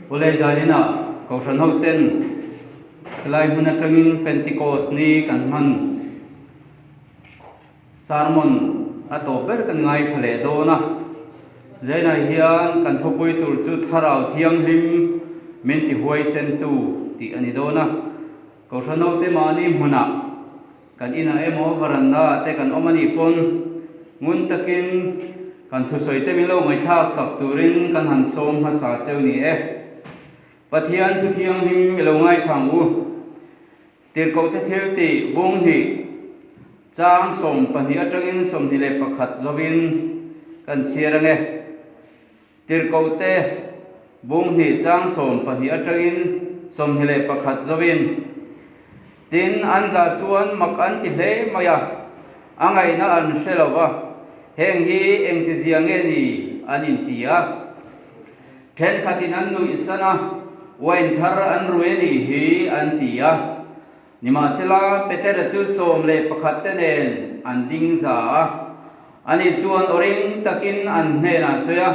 Awle zaninah Kohhran hoten helai hmun atangin Pentecost ni kan hman sermon a tawp ber kan ngaithla leh dawn a. Zainah hian kan thupui tur chu Thlarau Thianghlim min ti huaisentu tih a ni dawn a. Kohhran hote mahni hmunah Kan inah emaw varanda te kan awm a nih pawn ngun takin kan thusawi te min lo ngaihthlak sak turin kan han sawm hmasa cheu ni e. Pathian thu thianghlim i lo ngaithla ang u. Tirhkoh te thil tih bung hnih chang 12 atangin 21 zawin kan chhiar ange. Tirhkoh te bung hnih chang 12 atangin 21 zawin tin an za chuan mak an ti hle mai a, a ngaihna an hre lo va, heng hi engtizia nge ni an inti a. Thenkhatin an nuih san a, wine thar an rui a nih hi an ti a. Nimahsela, Petera chu 11 te nen an ding za a. Ani chuan aw ring takin an hnenah sawi a,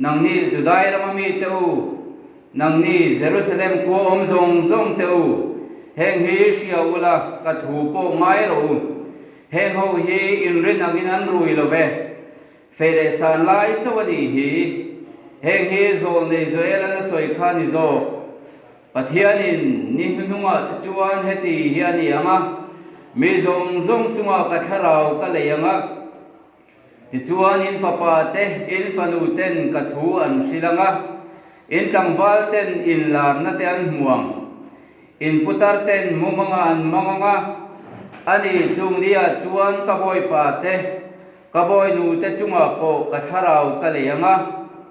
Nangni Judai rama mite u, nangni Jerusalem khua awm zawng zawng te u, heng hi hria ula ka thu pawh ngai rawh u. Heng ho hi inrin angin an rui lo ve. Fei leh san lai chauh a nih hi. Heng hi zawlnei Joel-an a sawi kha a ni zawk. Pathianin ni hnuhnungah te chuan heti hi a ni ang a, Mi zawng zawng chungah ka thlarau ka lei ang a, tichuan in fapa te, in fanu ten ka thu an hrilh ang a, in tlangval ten inlarna te an hmu ang, in putar ten mumanga an mang ang a, ani chung niah chuan ka bawipa te, Ka bawinu te chungah pawh ka thlarau ka lei ang a,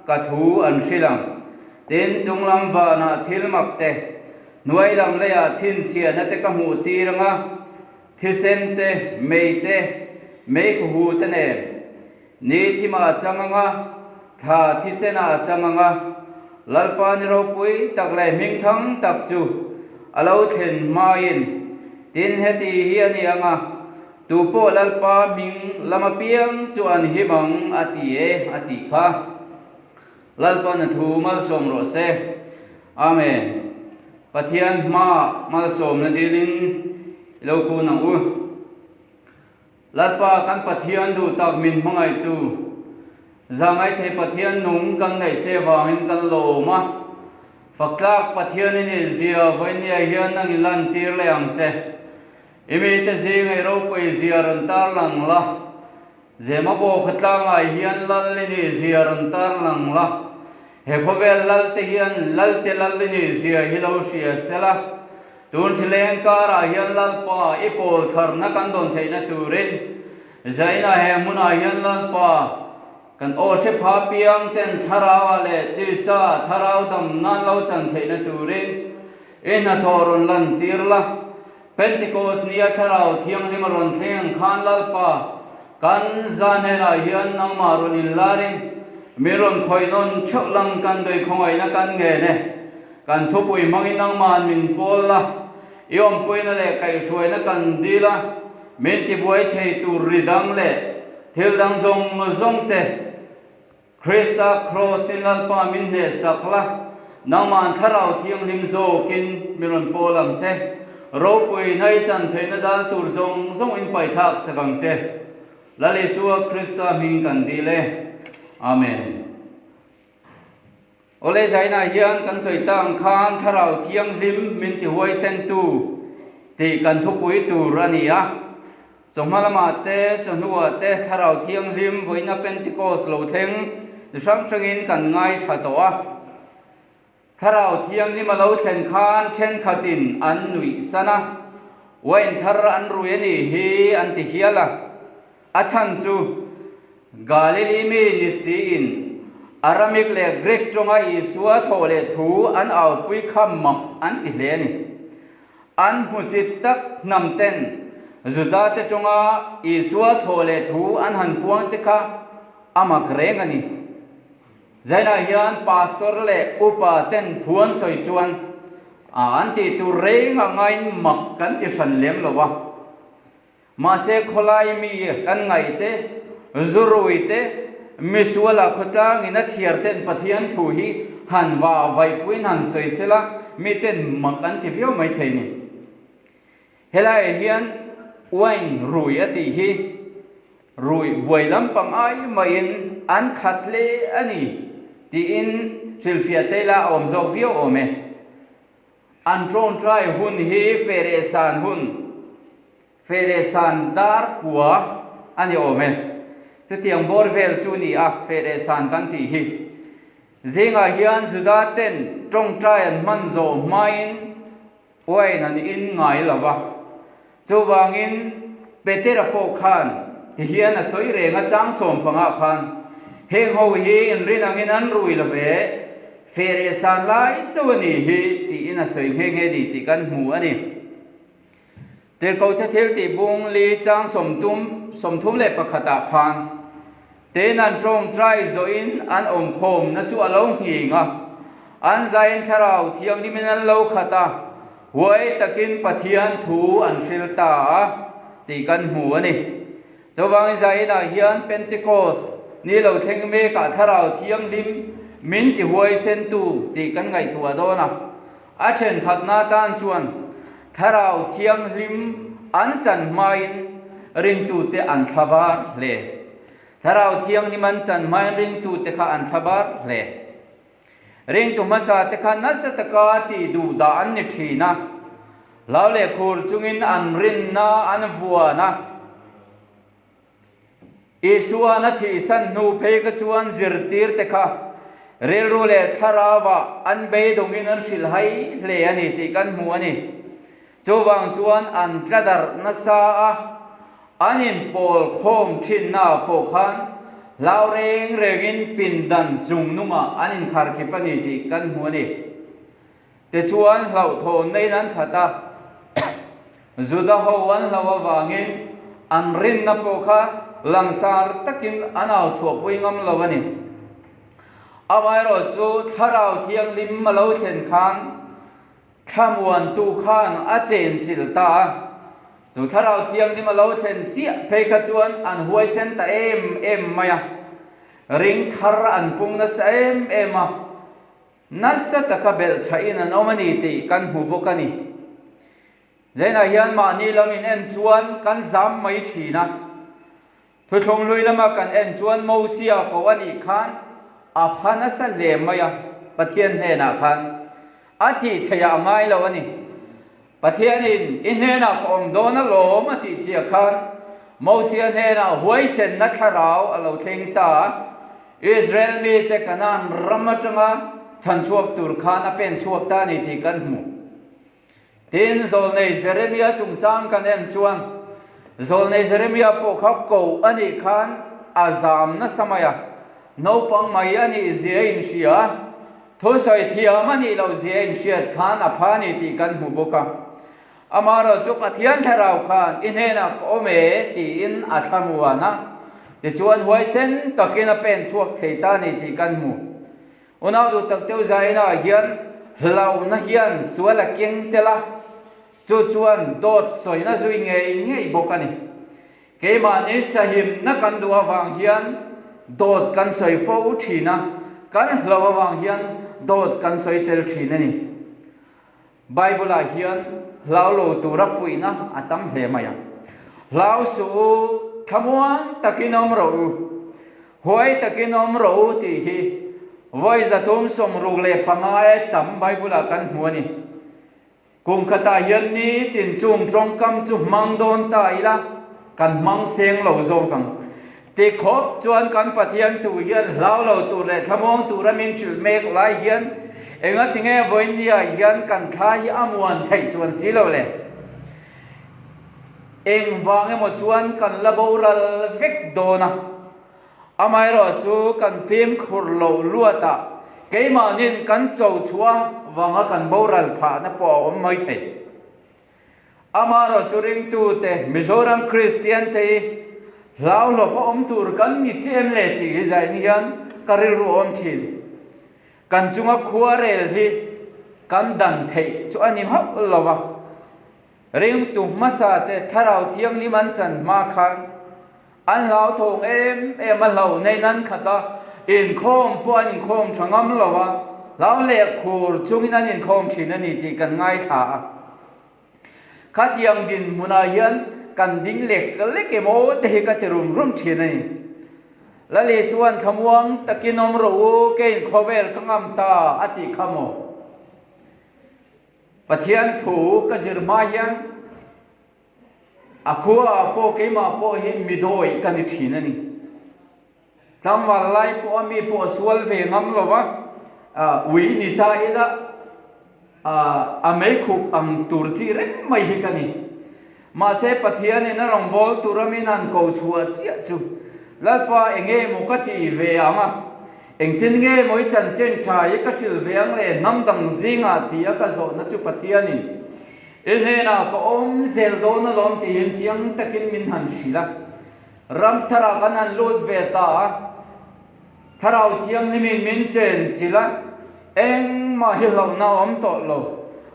ka thu an hrilh ang. Tin, chunglam vanah thil mak te, hnuai lam leiah chhinchhiahna te ka hmuh tir ang a, thisen te, mei te, mei khuhu te nen. Ni thimah a chang ang a, thla thisenah a chang ang a, Lalpa ni ropui tak leh hmingthang tak chu a lo thlen hmain. Tin, heti hi a ni ang a, Tu pawh Lalpa hming lam apiang chu an him ang a ti e a tih kha. Lalpa na thu malsawm rawh se. Amen. Pathian hma malsawmna dilin i lo kun ang u. Lalpa kan Pathian duh tak min hmangaihtu, zahngaithei Pathian nung kan neih che vangin kan lawm a. Faktlak Pathian i nih zia vawinia hian nang i lantir leh ang che. I mite zingei ropui zia rawn tarlang la, Zema pawh khawtlangah hian lal i nih zia rawn tarlang la, he khawvel lal te hian lal te lal i nih zia hi lo hria se la, tun hrileng karah hian Lalpa i pawl tharna kan dawn theihna turin Zaina he hmunah hian Lalpa kan aw hre pha piang ten thlarauah leh tisa thlarau dam nan lo chan theihna turin i hnathawh rawn lantir la. Pentecost nia Thlarau Thianghlim a rawn thleng ang khan Lalpa, kan za hnenah hian nangmah rawn inlarin min rawn khawih nawn theuh lang kan dui khawngaihna kan ngen e. Kan thupui hmangin nangma'n min pawl la, i awmpuina leh kaihhruaina kan dil a, min tibuai thei tur ri dang leh thil dang zawng zawng te Krista Kraws-in Lalpa min hnehsak la, nangma'n Thlarau Thianghlim zawkin min rawn pawl ang che. Ropui nai chan theihna dal tur zawng zawng in paihthlak sak ang che. Lal Isua Krista hming kan dil e. Amen. Awle zainah hian kan sawi ta ang khan Thlarau Thianghlim min ti huaisentu tih kan thupui tur a ni a. Chawhma lamah te, chawhnuah te Thlarau Thianghlim vawiina Pentecost lo thleng chi hrang hrangin kan ngaithla tawh a. Thlarau Thianghlim a lo thlen khan thenkhatin an nuih san a, wine thar an rui a nih hi an ti hial a. A chhan chu Galili mi ni siin Aramik leh Greek tawnga Isua thawh leh thu an aupui kha mak an ti hle a ni. An hmusit tak hnam ten Juda te tawnga Isua thawh leh thu an han puang te kha a mak reng a ni. Zainah hian pastor leh upa ten thu an sawi chuan an tih tur reng a ngaiin mak kan ti hran lem lo a. Mahse khawlai mi kan ngaih te, zurui te, misuala khawtlangin a chhiar ten Pathian thu hi han vah vaihpuiin han sawi sela miten mak an ti viau mai thei ni. Helaiah hian wine rui a tih hi rui buai lampang ai maiin an khat hle a ni tiin hrilhfiah te ila a awm zawk viau awm e. An tawngtai hun hi fehrehsan hun, fehrehsan dar kua a ni awm e. Chutiang bawr vel chu ni a, fehrehsan kan tih hi. Zingah hian Juda ten tawngtai an hman zawh hmain Wine an in ngai lo va. Chuvangin Petera pawh khan tihian a sawi reng a, chang sawmpangah khan, Heng ho hi inrin angin an rui lo ve, feh leh san lai chauh a nih hi, tiin a sawi nghe nghe ni tih kan hmu a ni. Tirhkohte thil tih bung li chang sawmtum 31ah khan, Tin an tawngtai zawhin an awmkhawmna chu a lo nghing a, an zaiin Thlarau Thianghlimin an lo khat a, huai takin Pathian thu an hril ta a tih kan hmu a ni. Chuvangin zainah hian Pentecost ni lo thleng mekah Thlarau Thianghlim min ti huaisentu tih kan ngaihtuah dawn a, a thenkhatna tan chuan Thlarau Thianghlim an chan hmain ringtute an thlabar hle. Thlarau Thianghlim an chan hmain ringtute kha an thlabar hle. Ringtu hmasa te kha nasa taka tih duh dah an ni thin a, hlau leh khur chungin an rinna an vuan a. Isuan a thihsan hnu phei kha chuan zirtirte kha rilru leh thlarauah an beidawngin an hrilh hai hle a ni tih kan hmu a ni. Chuvang chuan an tla darh nasa a, an inpawl khawm thinnaah pawh khan hlau reng rengin pindan chung nungah an inkharkhip a ni tih kan hmu a ni. Tichuan hlauhthawnna in an khat a, Juda ho an hlauh avangin an rinna pawh kha langsar takin an au chhuahpui ngam lo a ni. Amaherawh chu Thlarau Thianghlim a lo thlen khan Thlamuantu khan a chenchilh ta a, chu Thlarau Thianghlim a lo thlen chiah phei kha chuan an huaisen ta em em mai a, ring thar an pung nasa em em a. Nasa taka belhchhahin an awm a ni tih kan hmu bawk a ni. Zainah hian mahni lam in en chuan kan zam mai thin a. Thuthlung hlui lama kan en chuan Mosia ko a nih khan a pha nasa hle mai a, Pathian hnenah khan a tih theih ah a ngai lo a ni. Pathianin i hnenah ka awm dawn alawm a tih chiah khan Mosia hnenah huaisenna thlarau a lo thleng ta a, Israel mite Kanaan ram atanga chhanchhuak tur khan a pen chhuak ta a ni tih kan hmu. Tin, Zawlnei Jeremia chungchang kan en chuan Zawlnei Jeremia pawh kha ko a nih khan a zam nasa mai a, naupang mai a nih zia a inhria a, Thusawi thiam a nih loh zia inhriat khan a pha a ni tih kan hmu bawk a. Amaherawh chu Pathian Thlarau khan i hnenah ka awm e tiin a thlamuan a, tichuan huaisen takin a pen chhuak thei ta a ni tih kan hmu. Unau duh tak deuh zainah hian hlauhna hian sual a keng tel a, chu chuan dawt sawina zui ngei ngei bawk a ni. Keimahni sahimna kan duh avang hian dawt kan sawi fo thin a, kan hlauh avang hian dawt kan sawi tel thin a ni. Bible-ah hian hlau lo tura fuihna a tam hle mai a. Hlau suh u, thlamuan takin awm rawh u, huai takin awm rawh u tih hi vawi 365 tam Bible-ah kan hmu a ni. Kum khatah hian nitin chung tawngkam chu hmang dawn ta ila, kan hmang seng lo zawk ang. Ti khawp chuan kan Pathian tu hian hlau lo tur leh thlamuang tura min hrilh mek lai hian engatinge vawinia hian kan thla hi a muan theih chuan si lo le? Engvang emaw chuan kan la boral vek dawn a. Amaherawh chu kan fimkhur loh luatah keimahnin kan cho chhuah vanga kan boral phahna pawh a awm mai thei. Amaherawh chu ringtute Mizoram Kristian te hi hlauhlawp a awm tur kan ni chiah em le tih hi zain hian ka rilru a awm thin. Kan chunga khuarel hi kan dan theih chu a ni hauh lo va. Ringtu hmasa te Thlarau Thianghlim an chan hma khan an hlauthawng em em a, hlauh nei nan khat a, inkhawm pawh an inkhawm tha ngam lo a. Hlau leh khur chungin an inkhawm thin a ni tih kan ngaithla a. Khatiang dinhmunah hian kan ding lek lek em aw te hi ka ti rum rum thin a ni. Lal Isua'n thlamuang takin awm rawh u, keiin khawvel ka ngam ta a tih kha maw? Pathian thu ka zir hma hian a khuaah pawh keimah pawh hi midawi ka ni thin a ni. Tlangval lai pawha mi pawh a sual ve ngam lo va, ui ni ta ila a meikhup ang tur chi reng mai hi ka ni. Mahse Pathianin a rawngbâwl tura min han ko chhuah chiah chu Lalpa eng nge maw ka tih ve ang a, engtin nge maw i chanchin tha hi ka hrilh ve ang le hnam dang zingah ti a ka zawhna chu Pathianin i hnenah ka awm zel dawn alawm tiin chiang takin min han hrilh a. Ram tharah kan han lut ve ta a, Thlarau Thianghlimin min chen chilh a, engmah hi hlauhna a awm tawh lo.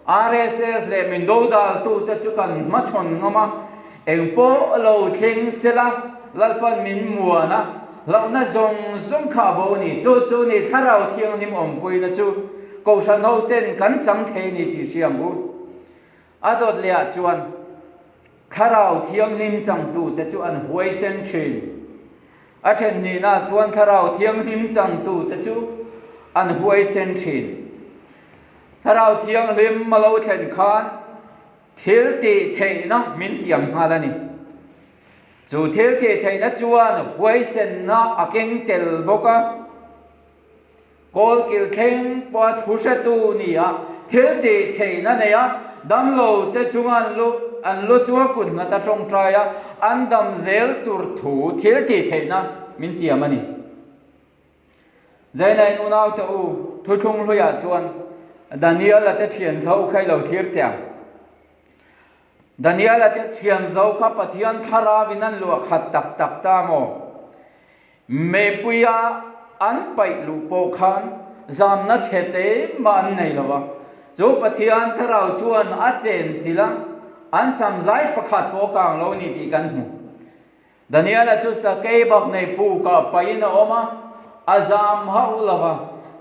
RSS leh min dodaltute chu kan hmachhawn ngam a, eng pawh lo thleng sela Lalpan min muan a, hlauhna zawng zawng kha a bo a ni. Chu chu ni Thlarau Thianghlim awmpuina chu Kohhran hoten kan chang thei ni tih hria ang u. A dawt lehah chuan Thlarau Thianghlim changtute chu an huaisen thin. A then nihna chuan Thlarau Thianghlim changtute chu an huaisen thin. Thlarau Thianghlim a lo thlen khan thil tih theihna min tiam nghal a ni. Chu thil tih theihna chuan huaisenna a keng tel bawk a. Kawlkil thleng pawha thu hretu ni a, thil tih theihna nei a, damlo te chunga an lu an lu chu a kut nghat a tawngtai a, an dam zel tur thu thil tih theihna min tiam a ni. Zainain unaute u, thuthlung hluiah chuan Daniel-a te thian zo kha i lo thlir teh ang. Daniel-a te thian zo kha Pathian thlarauin an luah khat tak tak ta maw? Meipuia an paih luh pawh khan zamna chhe te mah an nei lo a, chu Pathian Thlarau chuan a chen chilh a, an sam zai pakhat pawh kang lo ni tih kan hmu. Daniela chu sakei bak nei pukah pahin a awm a, a zam hauh lo va,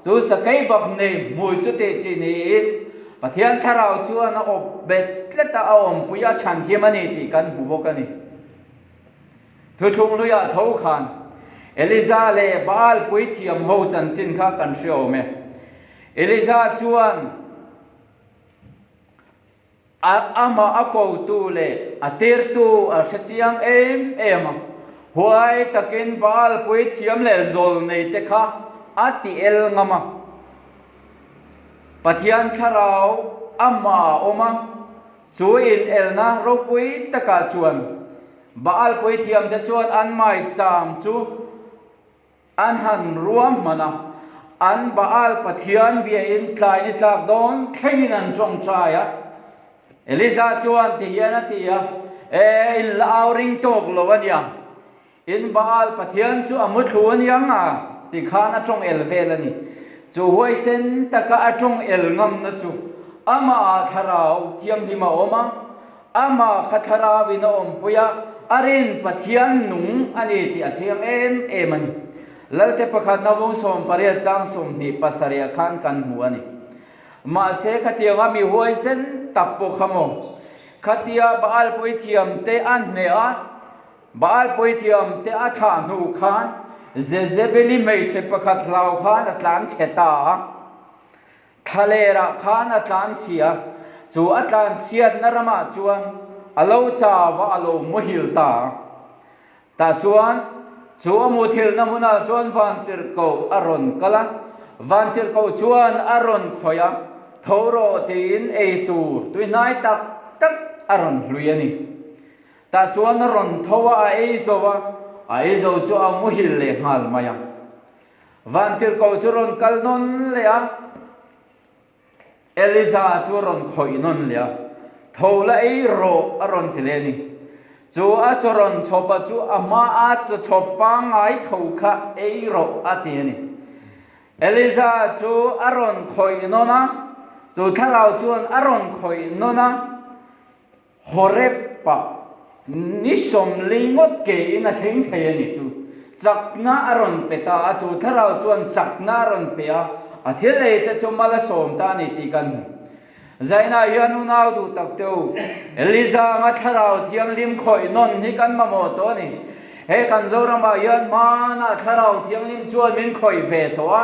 chu sakei bak nei hmui chu tih chi niin Pathian Thlarau chuan a awp bet tlat a, a awmpui a chhanhim a ni tih kan hmu bawk a ni. Thuthlung hluiah tho khan Eliza leh Baal puithiam ho chanchin kha kan hre awm e. Eliza chuan a amah a kotu leh a tirtu a hre chiang em em a, huai takin Baal puithiam leh zawlnei te kha a ti el ngam a. Pathian thlarau amah a awm a, chu inelna ropui takah chuan Baal puithiamte chuan an maicham chu an han ruam hman a, an Baal pathian biain tlai ni tlak dawn thlengin an tawngtai a. Eliza chuan ti hian a ti a, E, in la au ring tawk lo a nia. In Baal pathian chu a muthlu a niang a, ti khan a tawng el vel a ni. Chu huaisen taka a tawng el ngamna chu amah thlarau thianghlim a awm a, Amah kha thlarauin a awmpui a, a rin Pathian nung a ni tih a chiang em em a ni. Lalte pakhat Navung 18 chang 27 ah khan kan hmu a ni. Mahse khatianga mi huaisen tak pawh kha maw? Khatia Baal puithiam te a hneh a, Baal puithiam te a thah hnu khan Jezebeli hmeichhe pakhat hlau khan a tlan chhe ta a. Thlalerah khan a tlanchhia, chu a tlanchhiatna ramah chuan a lo chau a, a lo muhil ta a. Tah chuan chu a muthilhna hmunah chuan vantirhkoh a rawn kal a, vantirhkoh chuan a rawn khawih a, tho rawh tiin ei tur tuihnai tak tak a rawn hlui a ni. Tah chuan a rawn tho a, a ei zo a, a ei zo chu a muhil leh nghal mai a. Vantirhkoh chu rawn kal nawn leh a, Eliza chu a rawn khawih nawn leh a, Tho la ei rawh a rawn ti leh a ni. Chu a chaw rawn chhawpa chu a hma a chaw chhawp pangngai tho kha ei rawh a ti a ni. Eliza chu a rawn khawih nawn a, chu thlarau chuan a rawn khawih nawn a, Horeb-a ni 40 ngawt kein a thleng thei a ni chu. Chakna a rawn pe ta a, chu thlarau chuan chakna a rawn pe a, a thil ei te chu mal a sawm ta a ni tih kan hmu. Zainah hian unau duh tak te u, Eliza anga Thlarau Thianghlim khawih nawn hi kan mamawh tawh a ni. He kan Zoramah hian hmanah Thlarau Thianghlim chuan min khawih ve tawh a,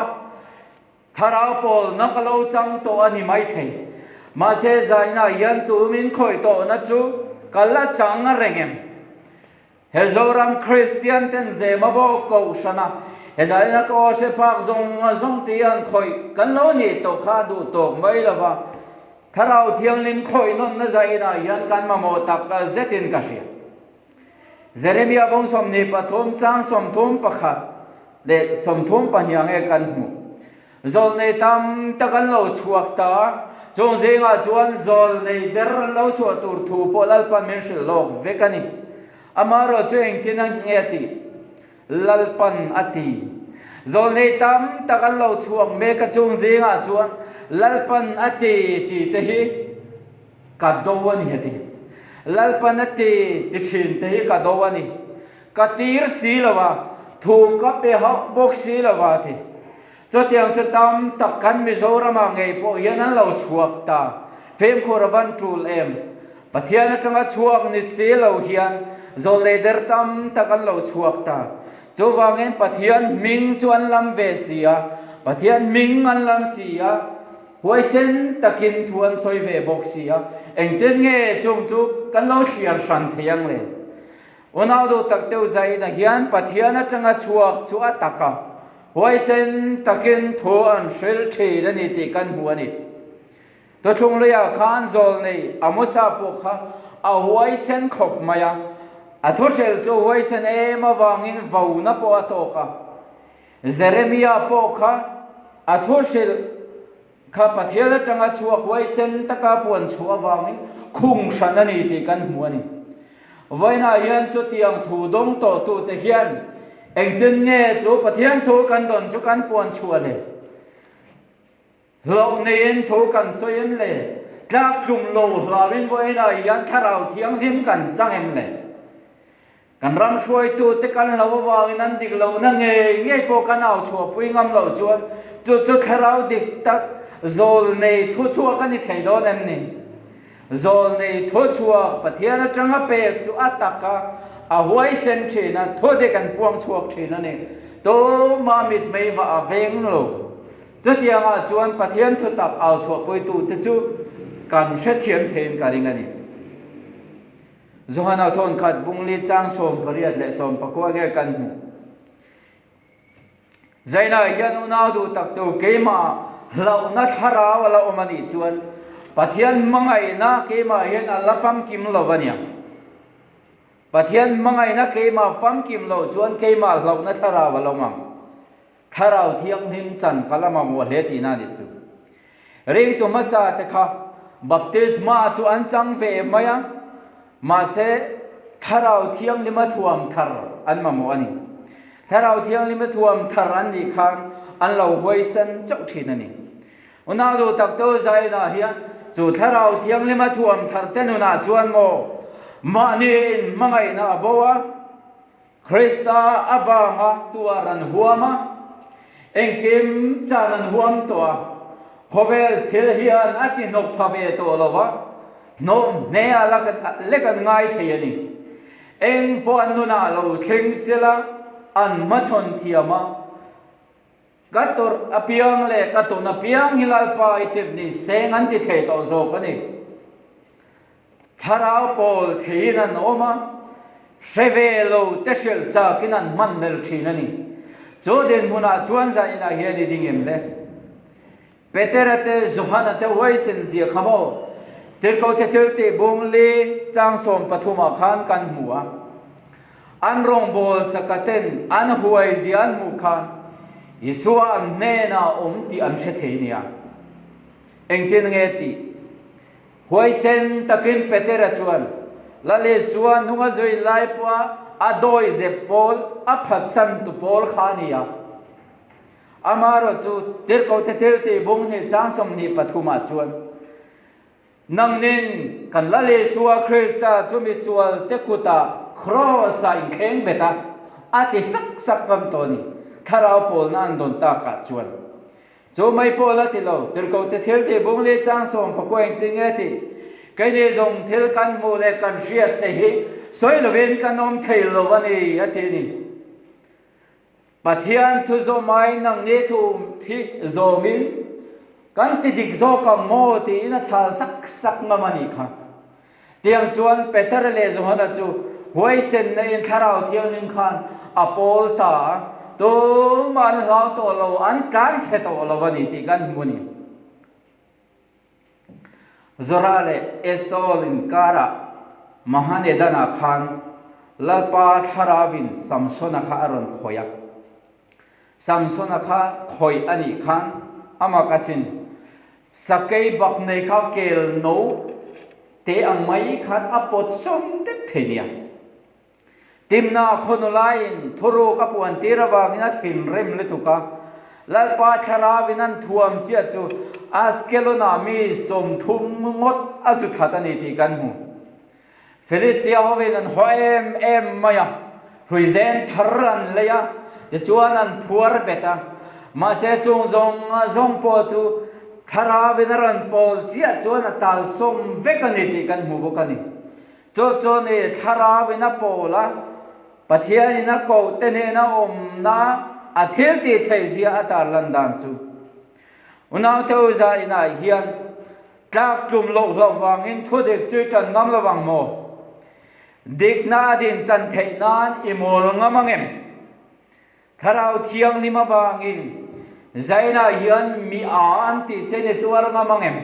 Thlarau pawlna ka lo chang tawh a ni maithei. Mahse zainah hian chu min khawih tawhna chu ka la chang reng em? He Zoram Kristian ten zema bawk kohhran a, he zaina ka aw hre phak zawng zawng te hian khawih kan lo nih tawh kha a duh tawk mai lo va, Thlarau Thianghlim khawih nawnna zainah hian kan mamawh tak zetin ka hria. Jeremia bawng 23 chang 31 leh 32 nge kan hmuh. Zawlnei tam tak an lo chhuak ta a, chung zingah chuan zawlnei ber an lo chhuah tur thu pawh Lalpan min hrilh lawk vek a ni. Amaherawh chu engtin a nge a tih? Lalpan a ti. Zawlnei tam tak an lo chhuak mek a, chung zingah chuan Lalpan a ti tih te hi ka do a ni a ti. Lalpan a ti ti thin te hi ka do a ni. Ka tir si lo a, thu ka pe hauh bawk si lo a ti. Chutiang chu tam tak kan Mizoramah ngei pawh hian an lo chhuak ta. Fimkhur a van tul em? Pathian atanga chhuak ni si lo hian zawlnei der tam tak an lo chhuak ta. Chuvangin Pathian hming chu an lam ve si a, Pathian hming an lam si a, huaisen takin thu an sawi ve bawk si a, engtin nge chung chu kan lo thliar hran thei ang le? Unau duh tak deuh zaina hian Pathian atanga chhuak chu a tak a, huaisen takin thu an hril thin a ni tih kan hmu a ni. Thuthlung luiah khan zawlnei Amosa pawh kha a huaisen khawp mai a, a thuhril chu huaisen em avangin vona pawh a tawk a. Jeremia pawh kha a thuhril Kha Pathian atanga chhuak huaisen taka puan chhuah avangin khung hran a ni tih kan hmu a ni. Vawiinah hian chutiang thu dawng tawhtute hian engtin nge chu Pathian thu kan dawn chu kan puan chhuah le? Hlauh neiin thu kan sawi em le? Tlak tlum lo hlauin vawiinah hian Thlarau Thianghlim kan chang em le? Kan ram hruaitute kan lo avangin an dik lohna ngei ngei pawh kan au chhuahpui ngam loh chuan chu chu thlarau dik tak zawlnei thu chhuak a ni thei dawn em ni? Zawlnei thu chhuak Pathian atanga pek chu a taka a huaisen thin a, thu dik an puang chhuak thin a ni. Tumah mitmei vah a veng lo. Chutiangah chuan Pathian thutak au chhuahpuitute chu kan hrethiam theiin ka ring a ni. Johana thawn khat bungli chang 18 leh 19 nge kan hmuh. Zainah hian unau duh tak tu keimah hlauhna thlarau a la awm a nih chuan Pathian hmangaihna keimah hian a la famkim lo a nia. Pathian hmangaihna keimah famkim loh chuan keimah hlauhna thlarau a la awm ang. Thlarau Thianghlim chan ka la mamawh hle tihna a nih chu. Ringtu hmasa te kha baptisma chu an chang ve mai a, mahse Thlarau Thianghlima thuam thar an mamawh a ni. Thlarau Thianghlima thuam thar an nih khan an lo huaisen chauh thin a ni. Unau duh tak to Zainah hian chu Thlarau Thianghlima thuam thar te nunah chuan maw mahni inhmangaihna a bo a, Krista avanga tuar an huam a, engkim chan an huam tawh a, khawvel thil hian a ti hnawk pha ve tawh lo va, hnawm hne a lek an ngai thei a ni. Eng pawh an nunah lo thleng sela an hmachhawn thiam a, Ka tawrh apiang leh ka tawn apiang hi Lalpa i tirh ni seng an ti thei tawh zawk a ni. Thlarau pawl theiin an awm a, hre ve lo te hrilh chakin an hman hlel thin a ni. Chu dinhmunah chuan zaninah hian i ding em le? Petera te, Johana te huaisen zia kha maw? Tirhkohte thil tih bung li chang 13 ah khan kan hmu a. An rawngbâwl saka ten an huai zia an hmuh khan Isua an hnênah awm tih an hre thei nia. Engtin nge tih? Huaisen takin Petera chuan Lal Isua hnunga zui lai pawha a dawizep pawl a phatsan tu pawl kha a ni a. Amaherawh chu Tirhkohte thil tih bung hnih chang 23 ah chuan, Nangnin kan Lal Isua Krista chu misual te kutah kraws ah inkheng bet a, a ti sak sak ngam tawh a ni, thlarau pawlna an dawn takah chuan. Chu mai pawh la ti lo, Tirhkohte thil tih bung leh chang sawm pakua engtin nge tih? Keini zawng thil kan hmuh leh kan hriat te hi sawi lovin kan awm thei lo a ni, a ti a ni. Pathian thu zawm ai nangni thu hi zawmin kan ti dik zawk ang maw tiin a chhal sak sak ngam a nih kha. Tiang chuan Petera leh Johana chu huaisenna in Thlarau Thianghlim khan a pawl ta a, tumah an hlau tawh lo, an tlan chhe tawh lo a ni tih kan hmu a ni. Zora leh Estaol inkarah Mahanedan-ah khan Lalpa Thlarauin Samsona kha a rawn khawih a. Samsona kha khawih a nih khan amah ka sin sakei bak nei kha kel no te ang mai khan a pawt sawm dek thei nia. Timna khawnulaiin thuruk a puan tir avangin a thinrim lutuk a, Lalpa Thlarauin an thuam chiah chu Askelon-ah mi 30 ngawt a zu that a ni tih kan hmu. Filistia hovin an haw em em mai a, hruizen thar an lei a, tichuan an phuar bet a. Mahse chung zawng zawng pawh chu Thlarauin a rawn pawl chiah chuan a tal sawm vek a ni tih kan hmu bawk a ni. Chu chu ni Thlarauin a pawl a, Pathianin a koh te hnena awmna a thil tih theih zia a tarlan dan chu. Unaute u za inah hian tlak tlum loh hlauh vangin thu dik chu i tan ngam lo vang maw? Dikna a din chan theih nan i mawl ngam ang em? Thlarau Thianghlim avangin Zainah hian mi a an tih che ni tuar ngam ang em?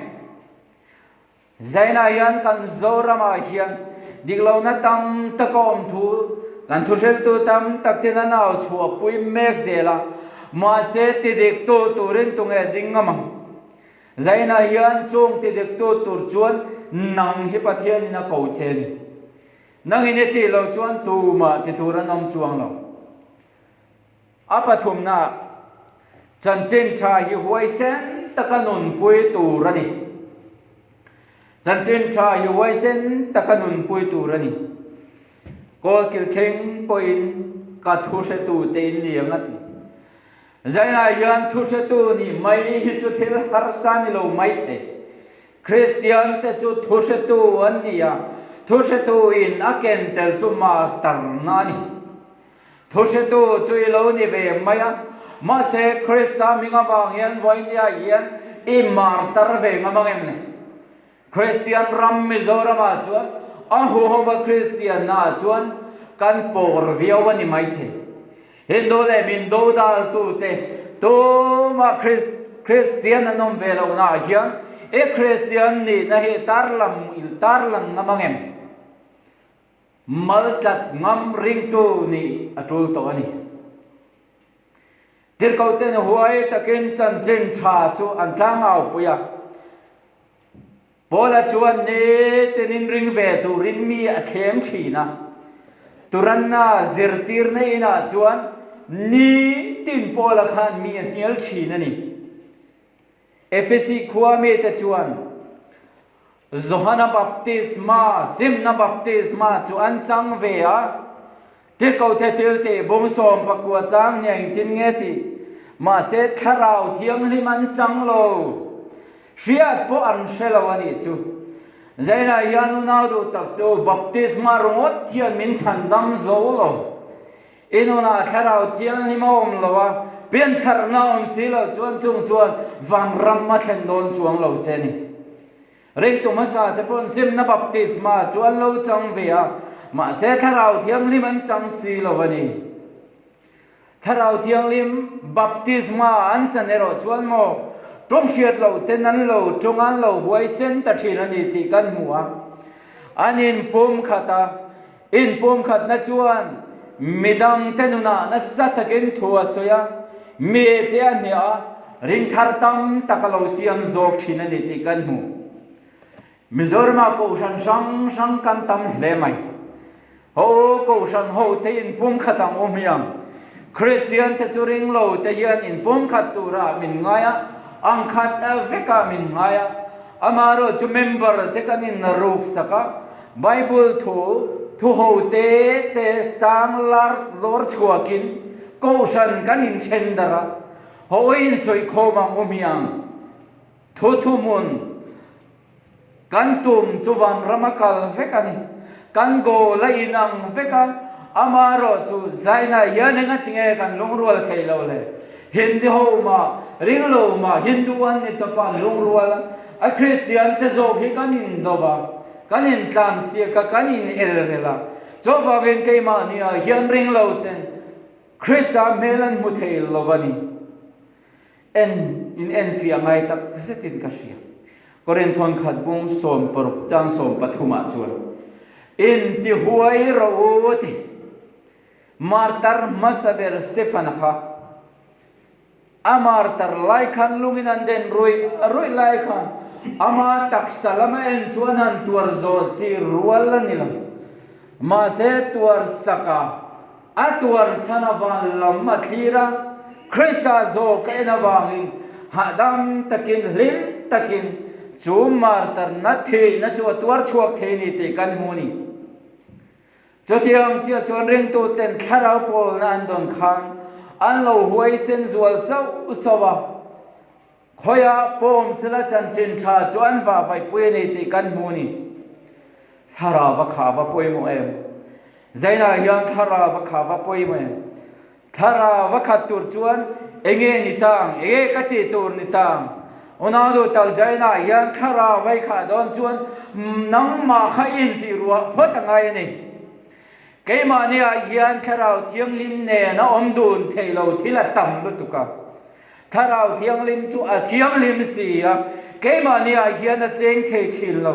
Zainah hian kan Zoramah hian diklohna tam tak a awm thu kan thuhriltu tam tak ten an au chhuahpui mek zel a, mahse tidiktu turin tunge ding ngam ang? Zainah hian chung tidiktu tur chuan nang hi Pathianin a ko che a ni. Nangin i tih loh chuan tumah ti tur an awm chuang lo. A pathumna, Chanchin tha hi huaisen taka nunpui tur a ni. Chanchin tha hi huaisen taka nunpui tur a ni. Kawlkil thleng pawhin ka thu hretu te in ni ang a ti. Zainah hian thu hretu nih mai hi chu thil harsa ni lo mai thei. Kristian te chu thu hretu an ni a, thu hretu in a ken tel chu martarna a ni. Thuhretu chu i lo ni ve mai a, mahse Krista hming avang hian vawinia hian i martar ve ngam ang em le? Kristian ram Mizoramah chuan a huhova Kristiannaah chuan kan pawr viau a ni maithei. Hindu leh min dodaltute tumah Kristian an awm ve lohnaah hian i Kristian nihna hi tarlang tarlang ngam ang em? Mal tlat ngam ringtu nih a tul tawh a ni. Tirhkohten huai takin chanchin tha chu an tlangau pui a. Paula chuan nitinin ring ve turin mi a thlem thin a. Turanna zirtirna inah chuan nitin Paula khan mi a hnial thin a ni. Efesi khua mite chuan Johana baptisma, simna baptisma chu an chang ve a, Tirhkohte thil tih bung 19 chang nia engtin nge tih? Mahse Thlarau Thianghlim an chang lo. Hriat pawh an hre lo a nih chu. Zainah hian unau duh tak tu baptisma ringawt hian min chhandam zo lo. I nunah Thlarau Thianghlim a awm lo a, piantharna a awm si loh chuan chung chuan vanram a thlen dawn chuang lo che ni. Ringtu hmasa te pawn simna baptisma chu an lo chang ve a, mahse Thlarau Thianghlim an chang si lo a ni. Thlarau Thianghlim baptisma an chan erawh chuan maw tawng hriat loh ten an lo tawng an lo huaisen ta thin a ni tih kan hmu a. An inpum khat a, Inpumkhatna chuan midangte nunah nasa takin thu a sawi a, mite a hniah a, ringthar tam tak a lo siam zawk thin a ni tih kan hmu. Mizoramah kohhran hrang hrang kan tam hle mai. Ho kohhran hote inpumkhat ang u hmiang. Kristian te chu ring lo te hian inpumkhat turah min ngai a, angkhat vekah min ngai a. Amaherawh chu member te kan inruksak a, Bible thu thu ho te te chang lar lawr chhuakin kohhran kan inthen darh a. Haw in sawikhawm ang u hmiang. Thu thuhmun kan tum chu vanram a kal vek a ni. Kan goal a inang vek a, amaherawhchu zaina hian engatinge kan lungrual thei lo le? Hindi ho mah, ringlo mah Hindu an ni tawp a, an lungrual a, a Kristian te zawk hi kan indo va, kan intlansiak a, kan inel rel a. Chuvangin keimahni ah hian ringlo ten Krista hmel an hmu thei lo a ni. En in enfiah ngai tak zetin ka hria. Korinthawn khat bung 16 chang 13 ah chuan, In ti huai rawh u a ti. Martar hmasa ber Stefan kha a martar lai khan lungin an den ruih ruih lai khan ama taksa lama en chuan han tuar zawh chi rual a ni lo. Mahse tuar saka A tuar chhan avan lam a thlir a, Krista zawk a en avangin hahdam takin hlim takin chu martarna thihna chu a tuar chhuak thei ni tih kan hmu a ni. Chutiang chiah chuan ringtuten thlarau pawlna an dawn khan an lo huaisen zual sauh sauh a. Khawiah pawm sela chanchin tha chu an vah vaihpui a ni tih kan hmu a ni. Thlarau va kha va pawimawh em? Zainah hian thlarau va kha va pawimawh em? Thlarau va khat tur chuan enge ni tang, enge ka tih tur ni tang? Unau duh tak Zainah hian thlarau vai khah dawn chuan nangmah kha intih ruah phawt a ngai a ni. Keimahniah hian Thlarau Thianghlim nen a awm dun thei lo thil a tam lutuk a. Thlarau Thianghlim chu a thianghlim si a, keimahniah hian a cheng thei thin lo.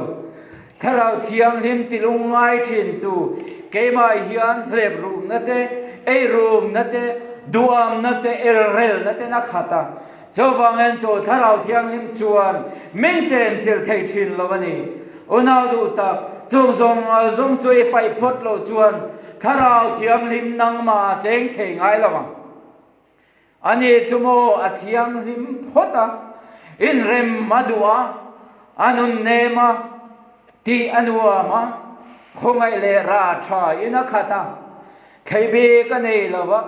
Thlarau Thianghlim ti lungngai thin tu keimah hian hlep rukna te, ei rumna te, duamna te, elrelna ten a khat a. Chuvangin chu Thlarau Thianghlim chuan min chenchilh thei thin lo a ni. Unau duh tak, chung zawng zawng chu i paih phawt loh chuan Thlarau Thianghlim nangmah a cheng thei ngai lo ang. Ani chu maw a thianghlim phawt a, inrem a duh a, a nun nem a, tih a nuam a, khawngaih leh rah tha in a khat a, Thei bik a nei lo a,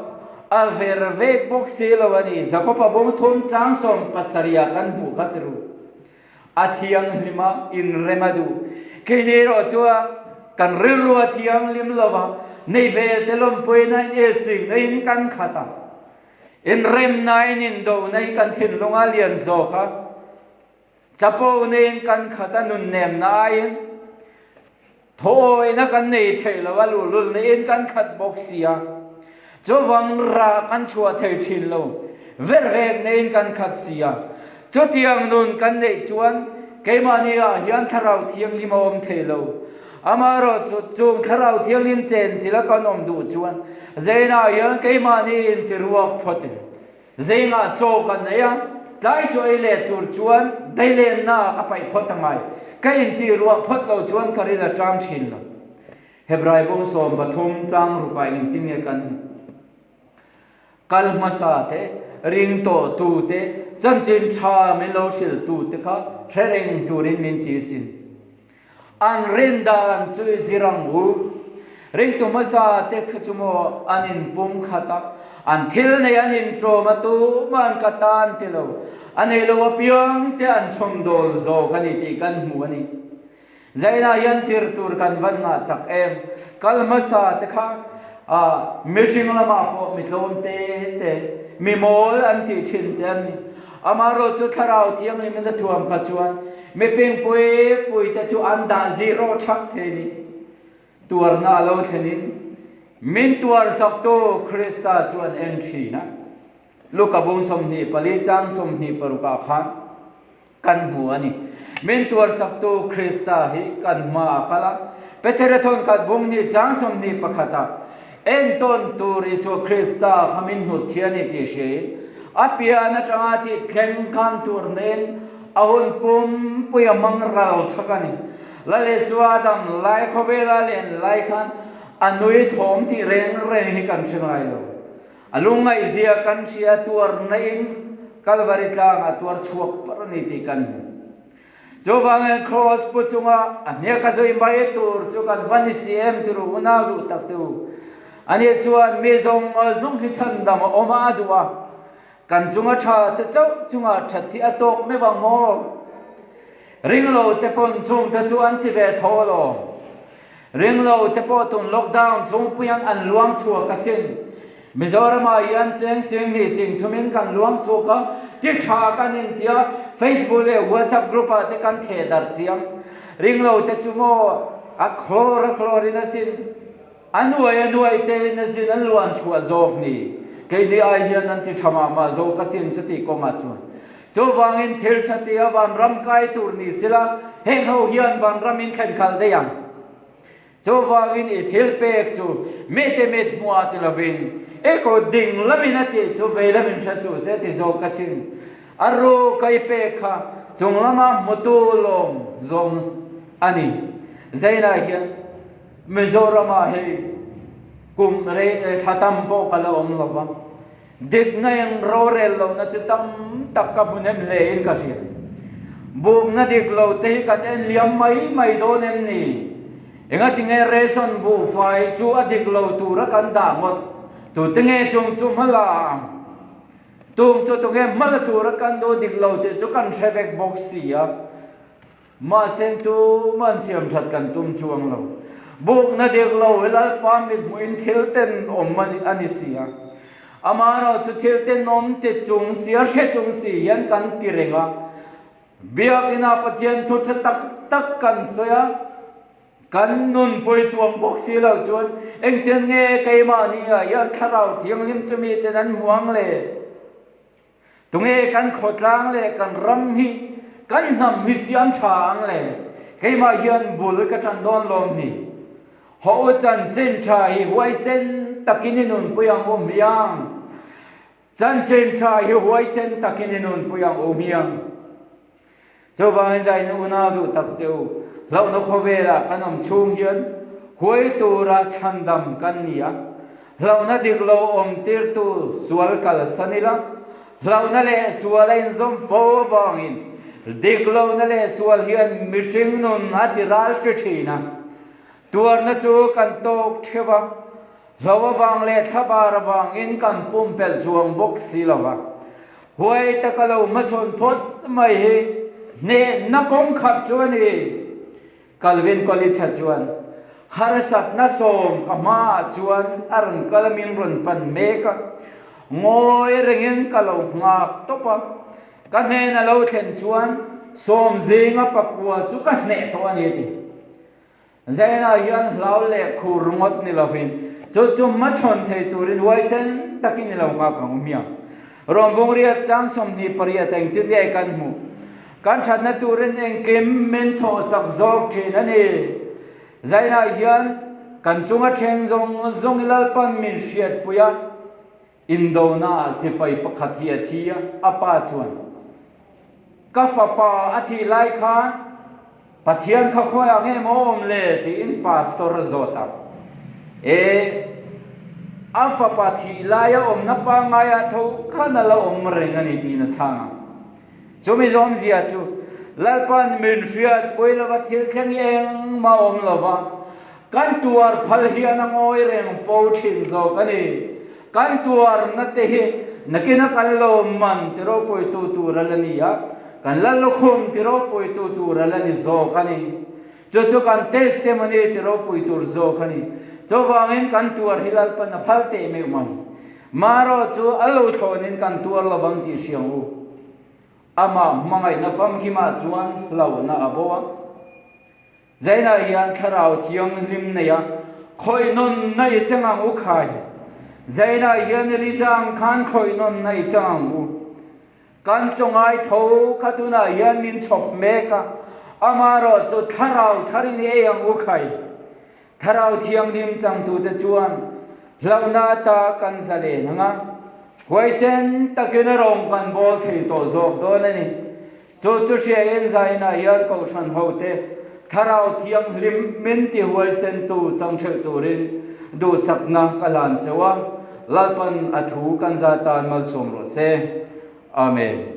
a ver vek bawk si lo a ni. Jakob-a bawng thum chang 70 ah kan hmuh kha tiru. A thianghlim a, inrem a duh. Keini erawh chuan kan rilru a thianghlim lo a, nei ve te lawmpuina in esing na in kan khat a, inremna in indona hi kan thinlung a lian zawk a, chapo neiin kan khat a, nunnemna aiin Thawina kan nei thei lo a, luhlul neiin kan khat bawk si a, chuvang rah kan chhuah thei thin lo, vervek neiin kan khat si a. Chutiang nun kan neih chuan keimahni ah hian Thlarau Thianghlim a awm thei lo. Amaherawh chu chung Thlarau Thianghlim chenchilh a kan awm duh chuan zeinah hian keimahni intiruak phawtin Zingah chaw kan ei a, tlai chaw ei leh tur chuan dailenna ah ka paih phawt a ngai. Ka intih ruah phawt lo chuan ka ril a ṭam ṭhin lo. Hebrai bung 13 chang rukah engtin nge kan hmuh? Kal hmasa te, ring tawh tu te, chanchin ṭha min lo hrilh tu te kha hre reng turin min ti sin. An rin dan chu i zir ang u. Ringtu hmasa te kha chu maw an inpum khat a, an thil nei an inṭawm a tumah an ka tan ti lo. A nei lo apiang te an chhawmdawl zawk a ni tih kan hmu a ni. Zainah hian zir tur kan van ngah tak em. Kal hmasa te kha mihring lamah pawh mi tlawm te te, mi mawl an tih thin te an ni. Amaherawhchu chu Thlarau Thianghlimin a thuam kha chuan mifing pui pui te chu an dah zero thak thei ni. Tuarna a lo thlenin min tuar saktu Krista chu an en thin a. Luka bung 24 chang 26 ah khan kan hmu a ni. Min tuar saktu Krista hi kan hma a kal a. Petera thawnkhat bung hnih chang 21 ah Entawn tur Isua Krista kha min hnutchhia a ni tih hriain, a pian atanga tih thleng khan tur nen a hun pumpui a hmang ral thak a ni. Lal Isua a dam lai khawvela len lai khan a nui thawm tih reng reng hi kan hre ngai lo. A lungngaihzia kan hria tuar nain Kalvari tlang a tuar chhuak par a ni tih kan hmu. Chuvangin Kraws pu chunga a hniak a zui mai tur chu kan va ni si em ti ru unau duh tak te u. Ani chuan mi zawng zawng hi chhandam a awm a a duh a. Kan chunga tha te chauh chungah that hi a tawk meuh ang maw? Ringlo te pawn chungte chu an ti ve tho alawm. Ringlo te pawh tun lockdown chhungpuian an luang chhuak asin. Mizoramah hian cheng sing hnih sing thumin kan luang chhuak a, ti tha kan intia, Facebook leh WhatsApp group ah te kan theh darh chiang. Ringlo te chu maw a khlawr a khlawrin asin. A nuai a nuai tein asin an luan chhuah zawk ni. Keini ai hian an ti tha mah mah zawk asin chuti kawngah chuan. Chuvangin thil tha tia vanram kai tur ni sila heng ho hian vanram in thlen khalh daih ang. Chuvangin i thil pek chu mite mit hmuah ti lovin i kut ding lamin a tih chu vei lamin hre suh se ti zawk asin. A ru ka i pek kha chung lama hmutu lawm zawng a ni. Zainah hian Mizoramah hei kum rei thla tam pawh ka la awm lo va, dikna in rorel lohna chu tam tak ka hmu nem hle in ka hria. Bukna dik lo te hi kan en liam mai mai dawn em ni? Engatinge ration buhfai chu a dik lo tura kan dah ngawt? Tute nge chung chu hma la ang? Tum chu tunge hma la tura kan duh dik lo tih chu kan hre vek bawk si a. Mahse tuman siam that kan tum chuang lo. Bukna dik lo hi Lalpa mithmuhin thil tenawm a ni si a. Amaherawh chu thil tenawm ti chung si a hre chung si hian kan ti reng a. Biakina Pathian thu tha tak tak kan sawi a, kan nunpui chuang bawk si lo chuan engtin nge keimahni ah hian Thlarau Thianghlim chu miten an hmu ang le? Tunge kan khawtlang leh kan ram hi kan hnam hi siam tha ang le? Keimah hian bul ka tan dawn lawm ni. Haw u chanchin tha hi huaisen takin i nunpui ang u hmiang. Chanchin tha hi huaisen takin i nunpui ang u hmiang. Chuvangin zaina unau duh tak teh u, hlauhna khawvelah kan awm chhung hian huai tura chhandam kan ni a, hlauhna dik lo awm tirtu sual kalsan ila, hlauhna leh sual a inzawm fo avangin dik lohna leh sual hian mihring nun a ti ral ṭi ṭhin a, tuarna chu kan tawk ṭheuh a, hlo avang leh thlabar avangin kan pumpelh chuang bawk si lo va. Huai taka lo hmachhawn phawt mai hi hnehna kawng khat chu a ni. Calvin Coolidge-a chuan, Harsatna sawm ka hmaah chuan a rawn kal min rawn pan mek a, ngawi rengin ka lo nghak tawp a. Ka hnena lo thlen chuan sawm zinga pakua chu ka hneh tawh a ni a ti. Zaina hian hlau leh khur ringawt ni lovin chu chu hmachhawn thei turin huaisen takin i lo nghak ang u hmiang. Rawngbawng riat chang 28 engtin nge kan hmuh? Kan thatna turin engkim min thawhsak zawk thin a ni. Zaina hian kan chunga thleng zawng zawng i Lalpan min hriatpui a, Indona ah sipai pakhat hi a thi a, a pa chuan, Ka fapa a thih lai khan Pathian kha khawiah nge maw awm le? tiin pastor a zawt a. E, a fapa thih laia awmna pangaiah tho khan a la awm reng a ni tiin a chhang a. Chumi zawmzia chu Lalpa'n min hriatpui lova thil thleng hi engmah awm lova kan tuar phal hian a ngawi reng fo thin zawk a ni. Kan tuarna te hi nakina kan lo man ti ropuitu tur a la ni a, kan la lukhum ti ropuitu tur a la ni zawk a ni. Chu chu kan testimony ti ropui tur zawk a ni. Chuvangin kan tuar hi Lalpa'n a phal teh meuh mai. Marawh chu a lo thlawnin kan tuar lovang tih hriang u. Amah hmangaihna famkimah chuan hlauhna a bo a. Zainah hian Thlarau Thianghlim nei a, khawih nawnna i chang ang u khai. Zainah hian Elisa ang khan khawih nawnna i chang ang u. Kan chawngai tho kha tunah hian min chhawp mek a, amaherawh chu Thlarau tharin i ei ang u khai. Thlarau Thianghlim changtute chuan hlauhna ata kan zalen ang a, huaisen takin a rawng kan bawl thei tawh zawk dawn a ni. Chu chu hriain zainah hian Kohhran hote Thlarau Thianghlim min ti huaisentu chang ṭheuh turin duhsakna ka hlan cheu a, Lalpan a thu kan za tan malsawm rawh se. Amen.